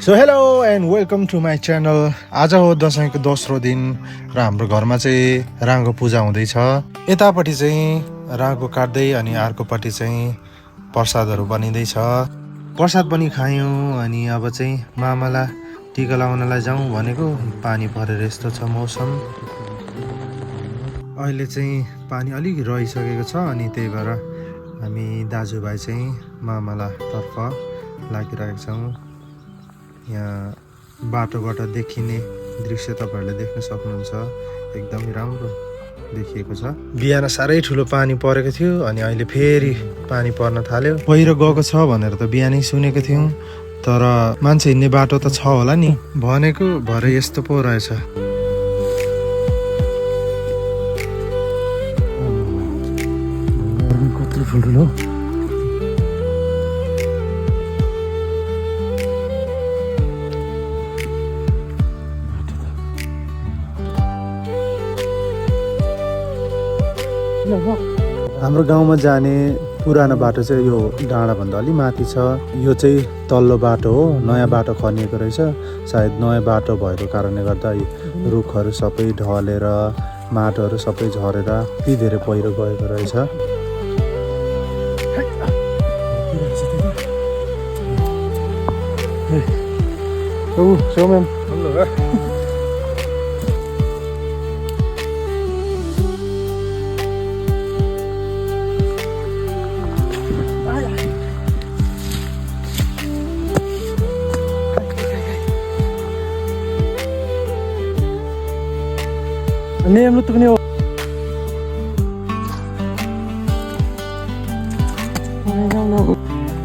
So hello and welcome to my channel. आज हो दसैँको दोस्रो दिन र हाम्रो घरमा चाहिँ राँगो पूजा हुँदैछ। यतापट्टि चाहिँ राँगो काट्दै अनि अर्कोपट्टि चाहिँ प्रसादहरू बनिँदैछ। प्रसाद पनि खायौँ अनि अब चाहिँ मामालाई टिका लगाउनलाई जाउँ भनेको पानी परेर यस्तो छ मौसम। अहिले चाहिँ पानी अलिक रहिसकेको छ अनि त्यही भएर हामी दाजुभाइ चाहिँ मामालाई तर्फ लागिरहेका छौँ। यहाँ बाटोबाट देखिने दृश्य तपाईँहरूले देख्न सक्नुहुन्छ, एकदमै राम्रो देखिएको छ। बिहान साह्रै ठुलो पानी परेको थियो अनि अहिले फेरि पानी पर्न थाल्यो। पहिरो गएको छ भनेर त बिहानै सुनेको थियौँ, तर मान्छे हिँड्ने बाटो त छ होला नि भनेको, भरे यस्तो पो रहेछ। कत्रो ठुल्ठुलो हाम्रो गाउँमा जाने पुरानो बाटो चाहिँ यो डाँडाभन्दा अलि माथि छ। यो चाहिँ तल्लो बाटो हो, नयाँ बाटो खनिएको रहेछ। सायद नयाँ बाटो भएको कारणले गर्दा रुखहरू सबै ढलेर माटोहरू सबै झरेर यति धेरै पहिरो गएको रहेछ।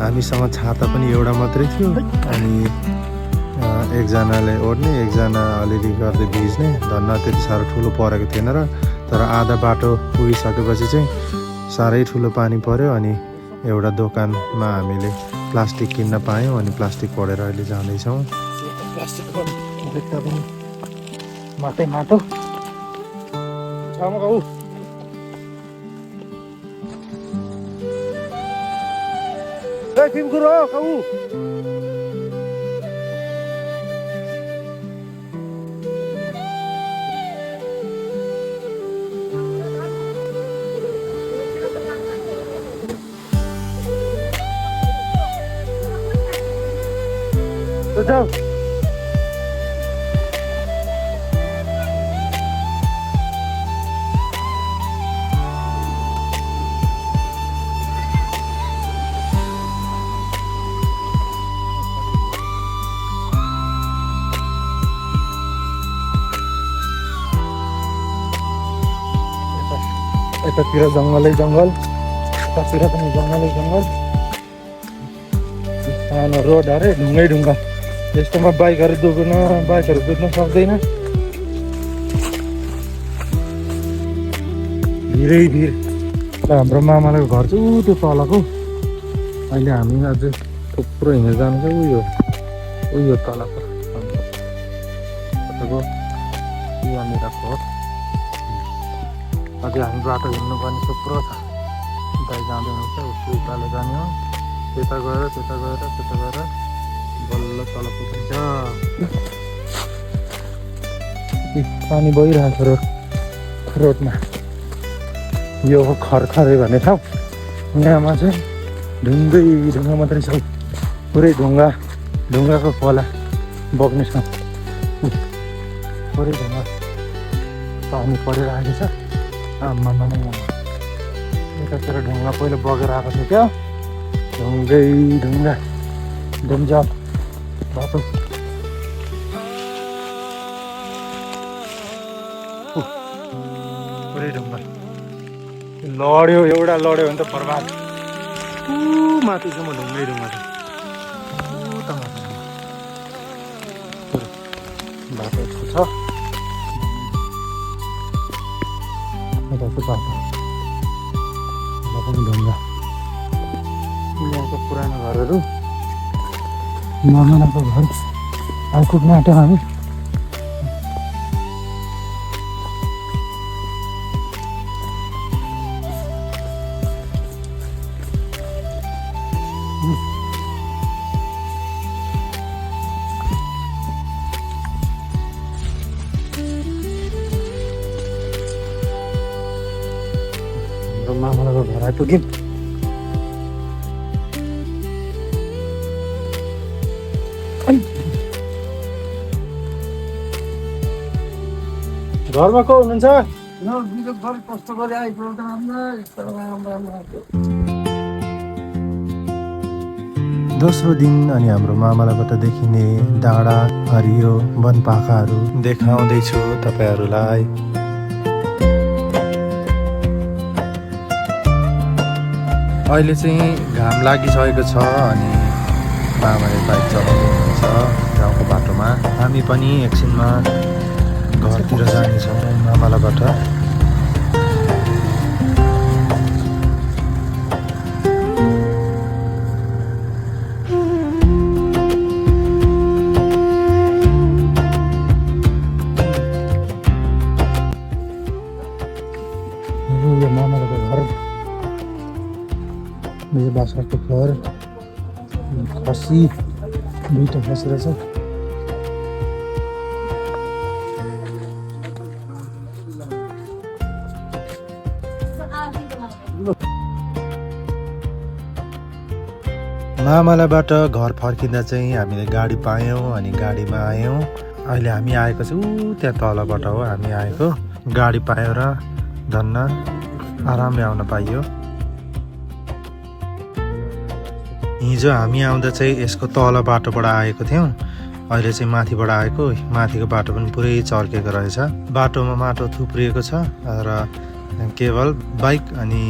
हामीसँग छाता पनि एउटा मात्रै थियो अनि एकजनाले ओढ्ने एकजना अलिअलि गर्दै भिज्ने। धन्न त्यति साह्रो ठुलो परेको थिएन र, तर आधा बाटो पुगिसकेपछि चाहिँ साह्रै ठुलो पानी पर्यो अनि एउटा दोकानमा हामीले प्लास्टिक किन्न पायौँ अनि प्लास्टिक पढेर अहिले जाँदैछौँ। माटो जाऊ यतातिर जङ्गलै जङ्गल, यतातिर पनि जङ्गलै जङ्गल। सानो रोड अरे ढुङ्गै ढुङ्गा, यस्तोमा बाइकहरू कुद्न सक्दैन। भिरै भिर। हाम्रो मामाको घर चाहिँ त्यो तलको। अहिले हामी अझ थुप्रो हिँडेर जानु छ। उयो तलको यहाँनिर घर। अझै हामी बाटो हिँड्नुपर्ने थुप्रो छ। दाइ जाँदै हुन्छ, उसको उकालो जाने हो। त्यता गएर बल्ल तल पुगिन्छ। पानी बगिरहेको छ रोडमा। यो हो खरखरे भन्ने ठाउँ। यहाँमा चाहिँ ढुङ्गा मात्रै छ, पुरै ढुङ्गाको खोला बग्ने छ। पुरै ढुङ्गा पानी परिरहेको छ। यतातिर ढुङ्गा पहिला बगेर आएको थियो क्या, ढुङ्गा डेन्जर बाटो। पुरै ढुङ्गा लड्यो, एउटा लड्यो भने त बर्बाद। माथिसम्म ढुङ्गा छ। बाटो यस्तो छ। बाटो पनि ढुङ्गा। यहाँको पुरानो घरहरू, मामाको घर आइपुग्न आँट्यौँ हामी। मामालाको घर आइपुग्यौँ। घरमा को हुनुहुन्छ? दोस्रो दिन अनि हाम्रो मामालाबाट देखिने डाँडा हरियो वनपाखाहरू देखाउँदैछु तपाईँहरूलाई। अहिले चाहिँ घाम लागिसकेको छ अनि मामाले बाइक चलाउँदै हुनुहुन्छ गाउँको बाटोमा। हामी पनि एकछिनमा घरतिर जानेछौँ मामालाबाट। यो मामालाको घर, यो बाख्राको घर, खसी दुईटा खसेर छ। मामालाबाट घर फर्किँदा चाहिँ हामीले गाडी पायौँ अनि गाडीमा आयौँ। अहिले हामी आएको चाहिँ त्यहाँ तलबाट हो हामी आएको। गाडी पायो र धन्न आरामले आउन पाइयो। हिजो हामी आउँदा चाहिँ यसको तल बाटोबाट आएको थियौँ, अहिले चाहिँ माथिबाट आएको। माथिको बाटो पनि पुरै चर्केको रहेछ। बाटोमा माटो थुप्रिएको छ र केवल बाइक अनि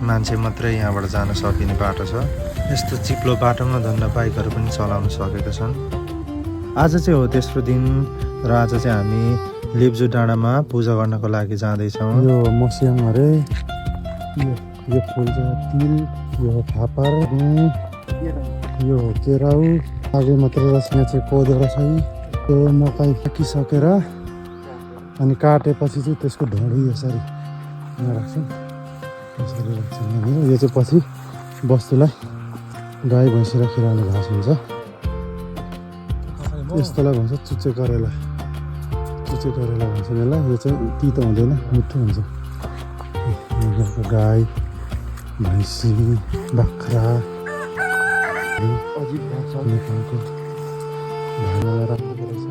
मान्छे मात्रै यहाँबाट जान सकिने बाटो छ। यस्तो चिप्लो बाटोमा धन्न बाइकहरू पनि चलाउन सकेका छन्। आज चाहिँ हो तेस्रो दिन र आज चाहिँ हामी लिब्जू डाँडामा पूजा गर्नको लागि जाँदैछौँ। यो मस्याङ अरे, यो फुल चाहिँ तिल, यो फापर, यो केराउ, आगे मात्र रहेछ। यहाँ चाहिँ कोदो रहेछ। त्यो मकै पाकिसकेर अनि काटेपछि चाहिँ त्यसको ढोडी यसरी यहाँ राख्छौँ, यसरी राख्छौँ यहाँनिर। यो चाहिँ पछि बस्तुलाई गाई भैँसी राखिरहने घाँस हुन्छ। यस्तोलाई भन्छ चुच्चे करेला। चुच्चे करेला भन्छ यसलाई। यो चाहिँ तितो हुँदैन, मिठो हुन्छ। यहाँको गाई भैँसी बाख्रा नेपालको घरमा राख्नु रहेछ।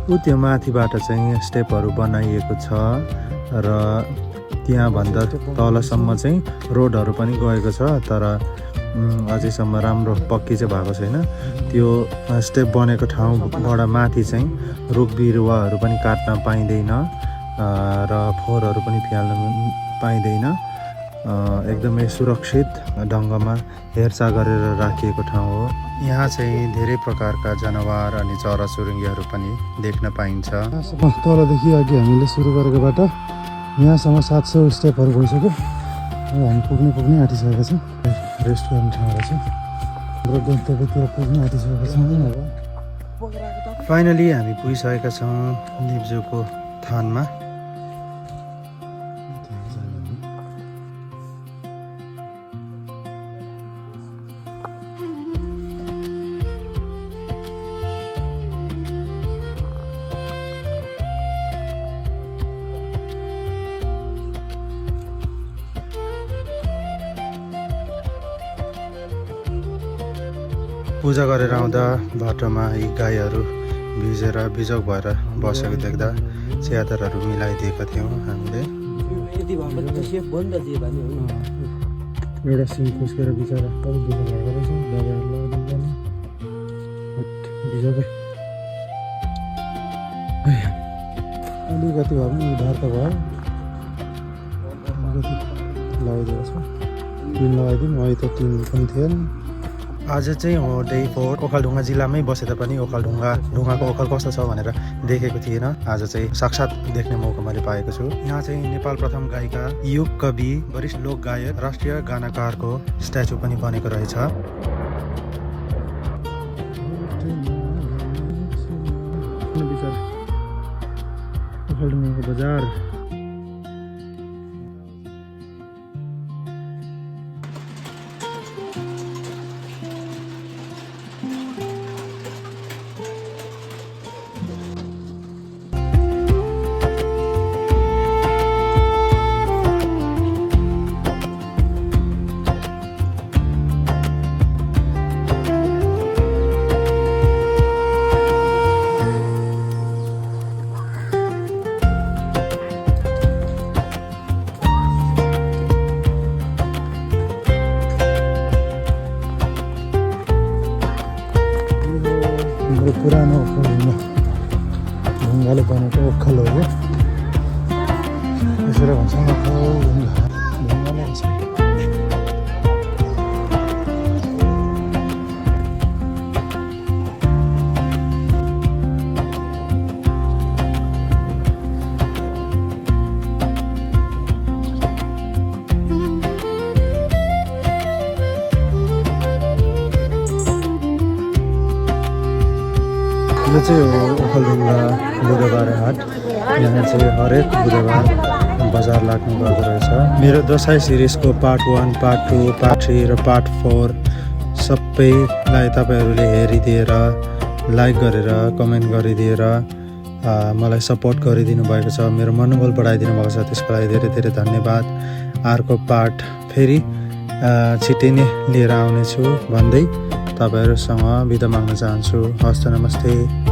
त्यो माथिबाट चाहिँ स्टेपहरू बनाइएको छ र त्यहाँभन्दा तलसम्म चाहिँ रोडहरू पनि गएको छ, तर अझैसम्म राम्रो पक्की चाहिँ भएको छैन। त्यो स्टेप बनेको ठाउँबाट माथि चाहिँ रुख बिरुवाहरू पनि काट्न पाइँदैन र फोहोरहरू पनि फ्याल्न पाइँदैन। एकदमै सुरक्षित ढङ्गमा हेरचाह गरेर राखिएको ठाउँ हो। यहाँ चाहिँ धेरै प्रकारका जनावर अनि चराचुरुङ्गीहरू पनि देख्न पाइन्छ। तलदेखि अघि हामीले सुरु गरेको बाटो यहाँसम्म 700 स्टेपहरू गइसक्यो। अब हामी पुग्ने आँटिसकेका छौँ। रेस्ट गर्ने ठाउँ रहेछ। हाम्रो गन्तव्यतिर पुग्न आँटिसकेका छौँ। अब फाइनली हामी पुगिसकेका छौँ लिब्जूको थानमा। पूजा गरेर आउँदा बाटोमा यी गाईहरू भिजेर बिजोग भएर बसेको देख्दा च्यादरहरू मिलाइदिएका थियौँ हामीले। एउटा सिङ खुस्केर बिचरा बिजोग भएको रहेछ। दबाईहरू लगाइदिनु बिजोगै अलिकति भए पनि उधार त भयो। अलिकति लगाइदिएको छ। टिन लगाइदिउँ। अहिले त टिन पनि थिएन। आज चाहिँ हो डे 4। ओखलढुङ्गा जिल्लामै बसे तापनि ढुङ्गाको ओखल कस्तो छ भनेर देखेको थिएन। आज चाहिँ साक्षात् देख्ने मौका मैले पाएको छु। यहाँ चाहिँ नेपाल प्रथम गायिका, युग कवि, वरिष्ठ लोक गायक, राष्ट्रिय गानाकारको स्ट्याचु पनि बनेको रहेछ। ओखलढुङ्गाको बजार। बसेर भन्छौँ ढुङ्गा नै छ। यो चाहिँ हो ओखलढुङ्गा बुधबारे हाट। यहाँ चाहिँ हरेक बुधबार बजार लाग्ने गर्दो रहेछ। मेरो दसैँ सिरिजको पार्ट 1, पार्ट 2, पार्ट 3 र पार्ट 4 सबैलाई तपाईँहरूले हेरिदिएर लाइक गरेर कमेन्ट गरिदिएर मलाई सपोर्ट गरिदिनु भएको छ, मेरो मनोबल बढाइदिनु भएको छ। त्यसको लागि धेरै धेरै धन्यवाद। अर्को पार्ट फेरि छिट्टै नै लिएर आउनेछु भन्दै तपाईँहरूसँग बिदा माग्न चाहन्छु। हस्त नमस्ते।